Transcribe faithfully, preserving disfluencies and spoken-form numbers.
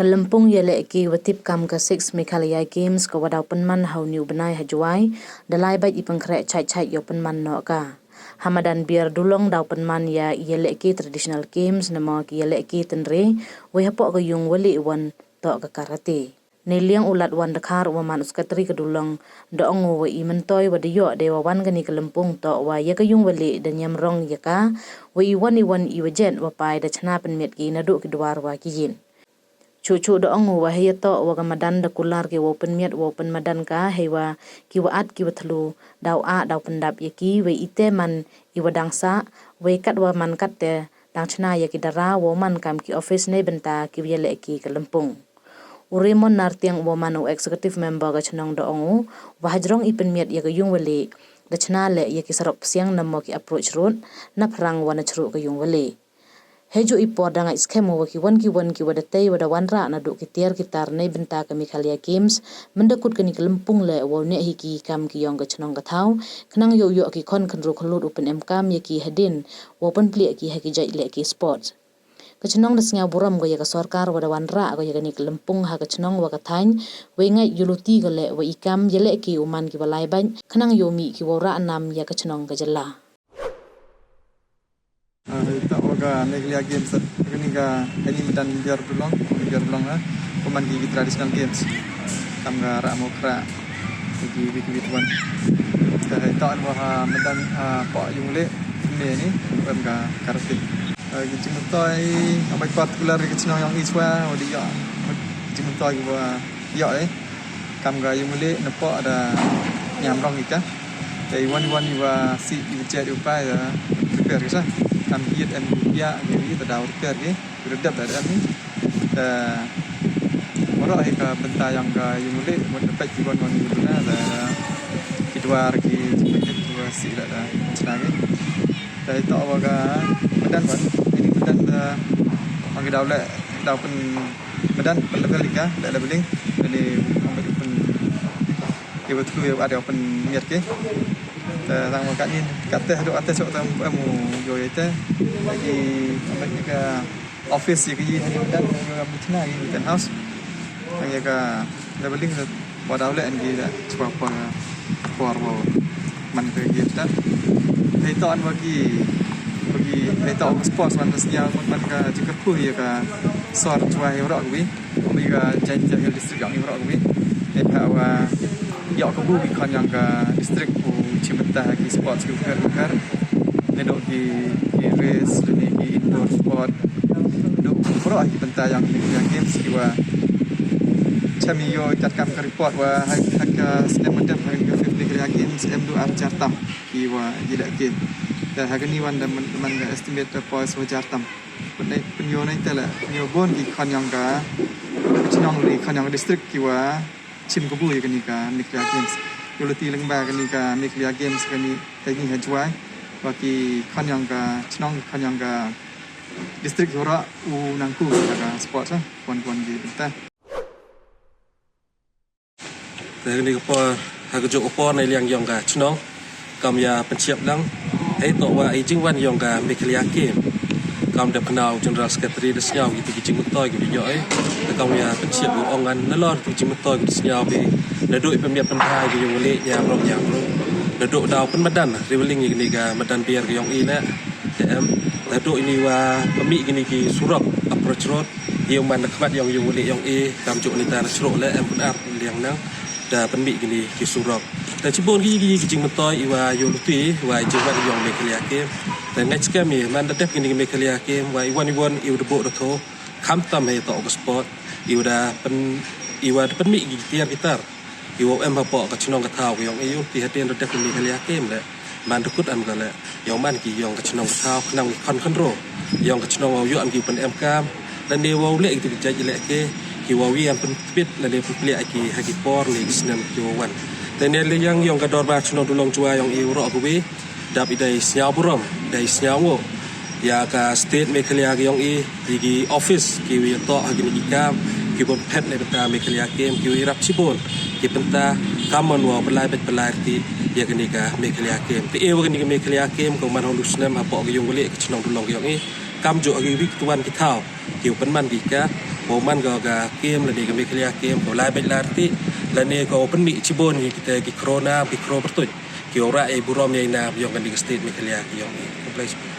Ka lympung yalehke wa tip kam ka Six Meghalaya Games ka wa daw pynman ha u ni u bnai ha Jowai, da lai bait i pynkhreh chait chait yow pynman noh ka. Ha madan Biar Dulong daw pynman ya i yalehke traditional games namo ki yalehke tynre, wei hapoh ka yung walieh wan toh ka karate. Neiliang u Latwan Dkhar u wa man u secretary ka Dulong, da ong u wa i myntoi wa da yoh de wa wan kani ka lympung toh wa ya ka yung walieh da niamrong ya ka, wei i wan i wan i wa jet wa pai da chna pynmiat ki naduh ki dwar wa ki yit. Chuh chuh da ong u wa hei ya toh wa ka madan da kular ki wow pynmiat wow pynmadan ka, hei wa ki wa at ki wa thlu, daw ah daw pyndap ya ki, wei i te man i wa dang sah, wei kat wa man kat te dang chna ya ki dara wow man kam ki office nei bynta ki wa yalehke ka lympung. U Raymond Nartiang u wa man u executive member ka chnong da ong u wa hajrong i pynmiat ya ka yung walieh, da chna leh ya ki sarok psiang namo ki approach road, na phrang wa na chruh ka yung walieh. Hei ju i por da ngait skhem u wa ki wan ki wan ki wa da tei wa da wanrah naduh ki tiar ki tar nei bynta ka Meghalaya Games, mynda kut kani ka lympung leh wow neh hi ki kam ki yong ka chnong ka thaw, khnang yow yoh ki khon khynru khyllut u pynemkam ya ki hadien wow pynpliah ki ha ki jait lehke sports. Ka chnong da sngewburom ko ya ka sorkar wa da wanrah ko ya kani ka lympung ha ka chnong wa ka thaiñ, wei ngait yow luti ko leh wa i kam yalehke u man ki wa lai bait, khnang yow mih ki wow rah nam ya ka chnong ka jylla. Ah, ita wa ka Meghalaya Games, kani ka, kani madan Biar Dulong, Biar Dulong, ah, ko man ki, ki traditional games. Kam ka rah mo khrah, ki wi ki wi tuan. Ka ita wa ha madan, ah, poh yung walieh, me ni, em ka karate. Ah, ki jingmyntoi, ambai particular ki chnong yong i chwa, wa da yoh, ki jingmyntoi ki wa yoh, eh. Kam ka yung walieh na poh da niamrong i ka. Te i wan i wan i wa sih i wa jet i wa pai da prepare ki sa. Kam ki yit em ki ya, ki yit da daw prepare ki. Ki da dep da em ni. Te waroh hi ka bynta yong ka yung walieh, wan da peit ki wan wan i wa na da ki dwar ki, ki wa sih da da chna ki. Te ita wa ka madan wan, ini madan da, wan ki daw leh, daw pyn madan pynlevel i ka, leh leveling, ini ong ka pyn, i wa thlu i wa at i wa pynmiat ki. Te tang wa katni, katte haduh katte chok tang em u yoh i te. Lagi, ong ka office i ka yi hani madan, i wa am chna i ten house. Tang ya ka leveling, wa daw leh en ki da chwa por, por wa man ka gift da. Hei toh an wa ki, wa ki, hei toh sports man da sñiaw man ka jingkyrkhu ya ka sor chwa hei waroh wi. Wi ka Jaintia Hills District yong i waroh wi. Hei pha wa yoh kabu ki khon yong ka district u chim bynta ha ki sports ki waphær waphær. Nadooh ki, ki race, lane ki indoor sport. Dooh waroh ki bynta yong ki games ki wa chem i yoh i katkam ka report wa ha, ha ka snem wa dep ha ka fifth Meghalaya Games em du ar hajar tam ki wa yalehke. Te ha kani wan da man, man ka estimate da poi soo hajar tam. Pynyoh nei, pynyoh nei te leh, pynyoh boon ki khon yong ka, ka chnong lane khon yong ka district ki wa chim kabu ya kani ka Meghalaya Games. Yoh luti lyngba kani ka Meghalaya Games kani, kani ha Jowai. Wa ki khon yong ka chnong, khon yong ka district waroh u nang ku ya ka sports ha, kwon kwon ki bynta. Te kani ka por, ha ka jooh ka por neiliang yong ka chnong, kam ya pynchep lang. Hei toh wa i jingwan yong ka Meghalaya Games. Kam da pynnaw General Secretary da sñiaw ki ti ki jingmyntoi ki wa yoh i. Te kam ya pynchep u ong an nalor ti ki jingmyntoi ki da sñiaw ki. Nadooh i pynmiat pynbha ki yung walieh ñiamrong ñiamrong. Nadooh daw pynmadan, reveling ya kani ka madan biar ka yong i leh. Te em, nadooh ini wa pynmih kini ki surok approach road. Yow man na khmat yong yung walieh yong i, kam jooh ni ta na chroh leh em pynap liang nang, da pynmih kini ki surok. Te chiboon ki, ki, ki jingmyntoi i wa yoh luti, wa i jingwan yong Meghalaya Games. Te ngait skhem i, man da dep kini ki Meghalaya Games, wa i wan i wan, i wa da booh da thoh, khamtam hei toh ka sport, i wa da pyn, i wa da pynmih ki tiar ki tar. Ki wow em hapoh ka chnong ka thaw ka yong i, yoh ti hadien da dep kini Meghalaya Games leh. Man da kut an ka leh, yow man ki yong ka chnong ka thaw, khnang ki khon khynroo yong ka chnong wow yoh an ki pynemkam. Lane wow leh ki tu ki jait yalehke, ki wow wi an pyntbit, lane pynpliah ki ha ki por ne ki snem ki wow wan. Te neiliang yong ka dorbar chnong Dulong Jowai yong i waroh kawi, dap i dei sñiawburom, dei sñiawngooh ya ka state Meghalaya ka yong i, ya ki office ki wa yatoh ha kini ki kam, ki wa pynphet neibynta Meghalaya Games, ki wa yarap chiboon ki bynta, kam man wow pynlai beit pynlai rti ya kani ka Meghalaya Games. Te e wa kani ka Meghalaya Games ka man hong du snem hapoh ka yung walieh ka chnong Dulong ka yong i, kam jooh ha ki wi ki tuan ki thaw ki wa pynman ki ka. Wow man ko ka kem lane ka Meghalaya kem ko lai beit lai rti, lane ko pynmih chibun ya kita ki khrona ki khro pyrtuid ki wow rah ya i burom ya i nap yong kani ka state Meghalaya ki yong i. Khublei.